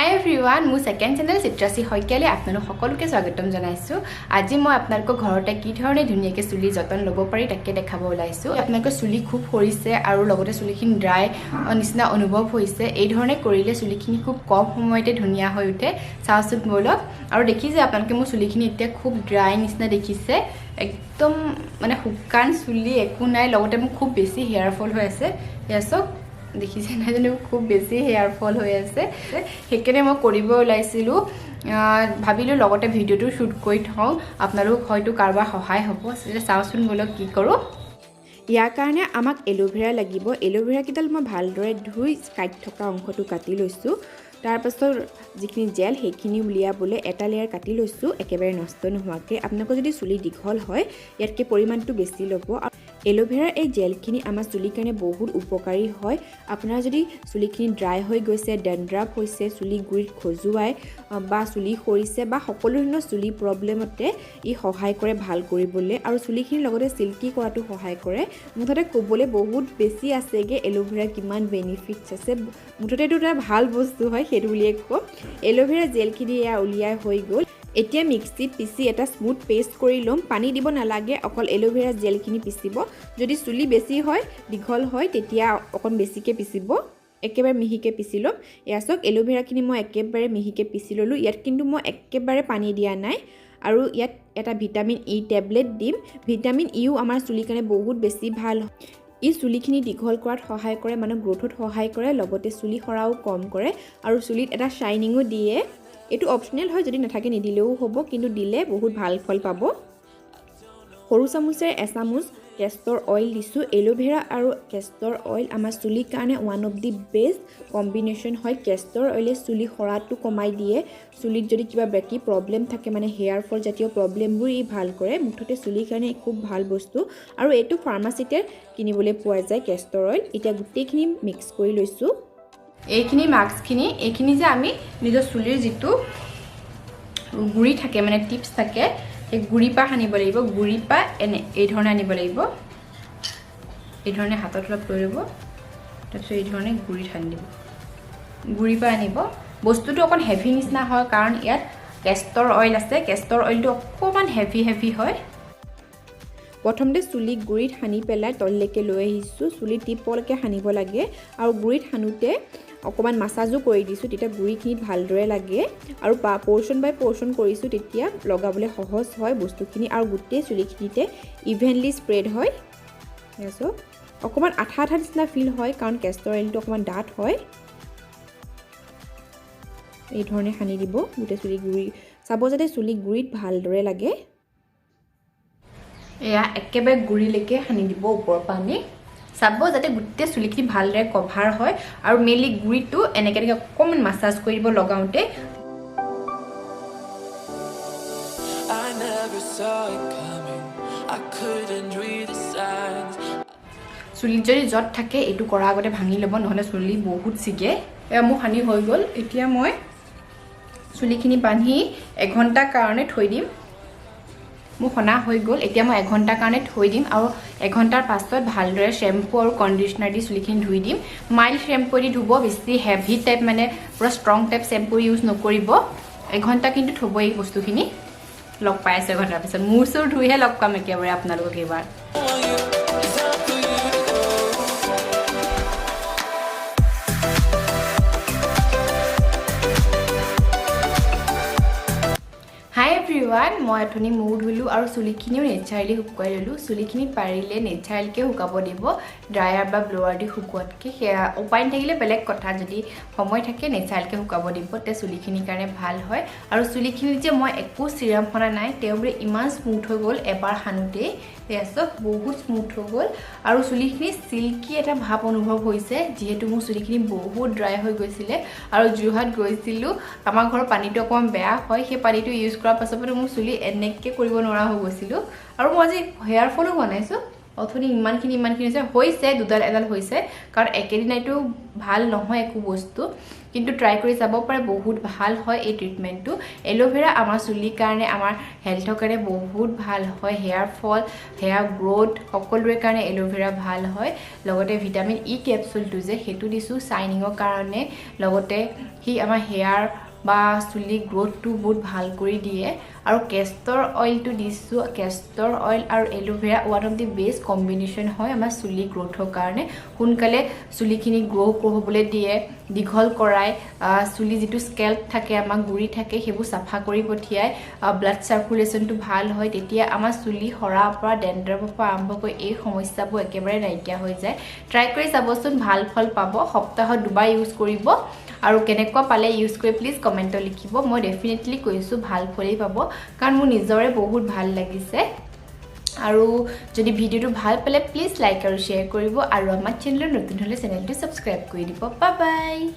হাই everyone, মোৰ second channel চিত্ৰাচী শইকীয়ালৈ আপোনালোক সকলোকে স্বাগতম জনাইছোঁ। আজি মই আপোনালোকৰ ঘৰতে কি ধৰণে ধুনীয়াকৈ চুলি যতন ল'ব পাৰি তাকে দেখাব ওলাইছোঁ। আপোনালোকৰ চুলি খুব সৰিছে আৰু লগতে চুলিখিনি ড্ৰাই নিচিনা অনুভৱ হৈছে, এই ধৰণে কৰিলে চুলিখিনি খুব কম সময়তে ধুনীয়া হৈ উঠে। চাওঁচোন ব'লক। আৰু দেখিছে আপোনালোকে মোৰ চুলিখিনি এতিয়া খুব ড্ৰাই নিচিনা দেখিছে, একদম মানে শুকান চুলি একো নাই, লগতে মোৰ খুব বেছি হেয়াৰ ফল হৈ আছে। এয়া চাওক, দেখিছে নাই জানো, খুব বেছি হেয়াৰ ফল হৈ আছে। সেইকাৰণে মই কৰিব ওলাইছিলোঁ, ভাবিলোঁ লগতে ভিডিঅ'টো শ্বুট কৰি থওঁ, আপোনালোক হয়তো কাৰোবাৰ সহায় হ'ব। চাওঁচোন ব'লক কি কৰোঁ। ইয়াৰ কাৰণে আমাক এল'ভেৰা লাগিব। এল'ভেৰাকেইডাল মই ভালদৰে ধুই কাঁইট থকা অংশটো কাটি লৈছোঁ। তাৰপাছত যিখিনি জেল সেইখিনি উলিয়াবলৈ এটা লেয়াৰ কাটি লৈছোঁ, একেবাৰে নষ্ট নোহোৱাকৈ। আপোনালোকৰ যদি চুলি দীঘল হয় ইয়াতকৈ পৰিমাণটো বেছি ল'ব। এল'ভেৰাৰ এই জেলখিনি আমাৰ চুলিৰ কাৰণে বহুত উপকাৰী হয়। আপোনাৰ যদি চুলিখিনি ড্ৰাই হৈ গৈছে, ডেণ্ড্ৰাফ হৈছে, চুলি গুৰিত খজুৱাই বা চুলি সৰিছে বা সকলো ধৰণৰ চুলি প্ৰব্লেমতে ই সহায় কৰে ভাল কৰিবলৈ, আৰু চুলিখিনিৰ লগতে চিল্কি কৰাটো সহায় কৰে। মুঠতে ক'বলৈ বহুত বেছি আছেগৈ এল'ভেৰা কিমান বেনিফিটছ আছে। মুঠতে এইটো এটা ভাল বস্তু হয়, সেইটো বুলিয়ে ক'ম। এল'ভেৰা জেলখিনি এয়া উলিয়াই হৈ গ'ল। এতিয়া মিক্সিত পিচি এটা স্মুথ পেষ্ট কৰি ল'ম। পানী দিব নালাগে, অকল এল'ভেৰা জেলখিনি পিচিব। যদি চুলি বেছি হয়, দীঘল হয়, তেতিয়া অকণ বেছিকৈ পিচিব। একেবাৰে মিহিকৈ পিচি ল'ম। এয়া চাওক, এল'ভেৰাখিনি মই একেবাৰে মিহিকৈ পিচি ল'লোঁ। ইয়াত কিন্তু মই একেবাৰে পানী দিয়া নাই। আৰু ইয়াত এটা ভিটামিন ই টেবলেট দিম। ভিটামিন ইও আমাৰ চুলিৰ কাৰণে বহুত বেছি ভাল। ই চুলিখিনি দীঘল কৰাত সহায় কৰে, মানে গ্ৰ'থত সহায় কৰে, লগতে চুলি সৰাও কম কৰে আৰু চুলিত এটা শ্বাইনিঙো দিয়ে। এইটো অপশ্যনেল হয়, যদি নাথাকে নিদিলেও হ'ব, কিন্তু দিলে বহুত ভাল ফল পাব। সৰু চামুচেৰে এচামুচ কেষ্টৰ অইল দিছোঁ। এল'ভেৰা আৰু কেষ্টৰ অইল আমাৰ চুলিৰ কাৰণে one of the best combination হয়। কেষ্টৰ অইলে চুলি সৰাটো কমাই দিয়ে। চুলিত যদি কিবা বাকী প্ৰব্লেম থাকে, মানে হেয়াৰ ফল জাতীয় প্ৰব্লেমবোৰ ই ভাল কৰে। মুঠতে চুলিৰ কাৰণে খুব ভাল বস্তু আৰু এইটো ফাৰ্মাচীতে কিনিবলৈ পোৱা যায় কেষ্টৰ অইল। এতিয়া গোটেইখিনি মিক্স কৰি লৈছোঁ। এইখিনি মাস্কখিনি, এইখিনি যে আমি নিজৰ চুলিৰ যিটো গুড়ি থাকে, মানে টিপছ থাকে, সেই গুড়িৰ পৰা সানিব লাগিব। গুড়িৰ পৰা এনে এই ধৰণে আনিব লাগিব। এই ধৰণে হাতত অলপ লৈ ল'ব, তাৰপিছত এই ধৰণে গুড়িত সানি দিব। গুড়িৰ পৰা আনিব। বস্তুটো অকণ হেভি নিচিনা হয়, কাৰণ ইয়াত কেষ্টৰ অইল আছে। কেষ্টৰ অইলটো অকণমান হেভি হেভি হয়। প্ৰথমতে চুলি গুড়িত সানি পেলাই তললৈকে লৈ আহিছোঁ। চুলি টিপলৈকে সানিব লাগে আৰু গুড়িত সানোতে অকণমান মাছাজো কৰি দিছোঁ, তেতিয়া গুড়িখিনিত ভালদৰে লাগে। আৰু পৰ্চন বাই পৰ্চন কৰিছোঁ, তেতিয়া লগাবলৈ সহজ হয় বস্তুখিনি আৰু গোটেই চুলিখিনিতে ইভেনলি স্প্ৰেড হয়। অকণমান আঠা আঠা নিচিনা ফিল হয়, কাৰণ কেষ্টৰ অইলটো অকণমান ডাঠ হয়। এই ধৰণে সানি দিব গোটেই চুলি গুড়ি। চাব যাতে চুলি গুড়িত ভালদৰে লাগে। এয়া একেবাৰে গুড়িলৈকে সানি দিব ওপৰৰ পৰা আনি। চাব যাতে গোটেই চুলিখিনি ভালদৰে কভাৰ হয়। আৰু মেইনলি গুড়িটো এনেকৈ এনেকৈ অকণমান মাছাজ কৰি দিব লগাওঁতে। চুলিত যদি য'ত থাকে এইটো কৰাৰ আগতে ভাঙি ল'ব, নহ'লে চুলি বহুত ছিগে। এয়া মোৰ সানি হৈ গ'ল। এতিয়া মই চুলিখিনি বান্ধি এঘণ্টাৰ কাৰণে থৈ দিম। মোৰ সনা হৈ গ'ল। এতিয়া মই এঘণ্টাৰ কাৰণে থৈ দিম আৰু এঘণ্টাৰ পাছত ভালদৰে শ্বেম্পু আৰু কণ্ডিশ্যনাৰ দি চুলিখিনি ধুই দিম। মাইল্ড শ্বেম্পু দি ধুব, বেছি হেভি টাইপ মানে পূৰা ষ্ট্ৰং টাইপ শ্বেম্পু ইউজ নকৰিব। এঘণ্টা কিন্তু থ'ব এই বস্তুখিনি। লগ পাই আছোঁ এঘণ্টাৰ পিছত। মূৰ চুৰ ধুইহে লগ পাম একেবাৰে আপোনালোকক এইবাৰ। হাই এভৰিৱান, মই অথনি মূৰ ধুলোঁ আৰু চুলিখিনিও নেচাৰেলি শুকুৱাই ল'লোঁ। চুলিখিনি পাৰিলে নেচাৰেলকৈ শুকাব দিব, ড্ৰায়াৰ বা ব্ল'ৱাৰ দি শুকোৱাতকৈ। সেয়া উপায় নাথাকিলে বেলেগ কথা, যদি সময় থাকে নেচাৰেলকৈ শুকাব দিব, তেতিয়া চুলিখিনিৰ কাৰণে ভাল হয়। আৰু চুলিখিনিত যে মই একো চিৰাম সনা নাই, তেওঁ বোলে ইমান স্মুথ হৈ গ'ল এবাৰ সানোতেই। এয়া চাওক, বহুত স্মুথ হৈ গ'ল আৰু চুলিখিনি চিল্কি এটা ভাৱ অনুভৱ হৈছে। যিহেতু মোৰ চুলিখিনি বহুত ড্ৰাই হৈ গৈছিলে আৰু যোৰহাট গৈছিলোঁ, আমাৰ ঘৰৰ পানীটো অকণমান বেয়া হয়, সেই পানীটো ইউজ কৰাৰ পাছৰ পৰা মোৰ চুলি এনেকৈ কৰিব নোৱাৰা হৈ গৈছিলোঁ। আৰু মই আজি হেয়াৰ ফলো বনাইছোঁ। অথনি ইমানখিনি ইমানখিনি হৈছে হৈছে দুডাল এডাল হৈছে, কাৰণ একেদিনাইতো ভাল নহয় একো বস্তু, কিন্তু ট্ৰাই কৰি চাব পাৰে, বহুত ভাল হয় এই ট্ৰিটমেণ্টটো। এল'ভেৰা আমাৰ চুলিৰ কাৰণে, আমাৰ হেল্থৰ কাৰণে বহুত ভাল হয়। হেয়াৰ ফল, হেয়াৰ গ্ৰ'থ সকলোৰে কাৰণে এল'ভেৰা ভাল হয়। লগতে ভিটামিন ই কেপচুলটো যে সেইটো দিছোঁ শ্বাইনিঙৰ কাৰণে, লগতে সি আমাৰ হেয়াৰ বা চুলি গ্ৰ'থটো বহুত ভাল কৰি দিয়ে। আৰু কেষ্টৰ অইলটো দিছোঁ। কেষ্টৰ অইল আৰু aloe vera one of the best combination হয় আমাৰ চুলি গ্ৰ'থৰ কাৰণে। সোনকালে চুলিখিনি গ্ৰ' হ'বলৈ দিয়ে, দীঘল কৰাই, চুলি যিটো স্কেল্প থাকে, আমাৰ গুৰি থাকে, সেইবোৰ চাফা কৰি পঠিয়ায়, ব্লাড চাৰ্কুলেশ্যনটো ভাল হয়। তেতিয়া আমাৰ চুলি সৰাৰ পৰা, ডেণ্ড্ৰফৰ পৰা আৰম্ভ কৰি এই সমস্যাবোৰ একেবাৰে নাইকিয়া হৈ যায়। ট্ৰাই কৰি চাবচোন, ভাল ফল পাব। সপ্তাহত দুবাৰ ইউজ কৰিব আৰু কেনেকুৱা পালে ইউজ কৰি প্লিজ কমেণ্টত লিখিব। মই ডেফিনেটলি কৈছোঁ, ভাল ফলেই পাব, কাৰণ মোৰ নিজৰে বহুত ভাল লাগিছে। আৰু যদি ভিডিঅ'টো ভাল পালে প্লিজ লাইক আৰু শ্বেয়াৰ কৰিব আৰু আমাৰ চেনেলত নতুন হ'লে চেনেলটো ছাবস্ক্ৰাইব কৰি দিব। Bye bye.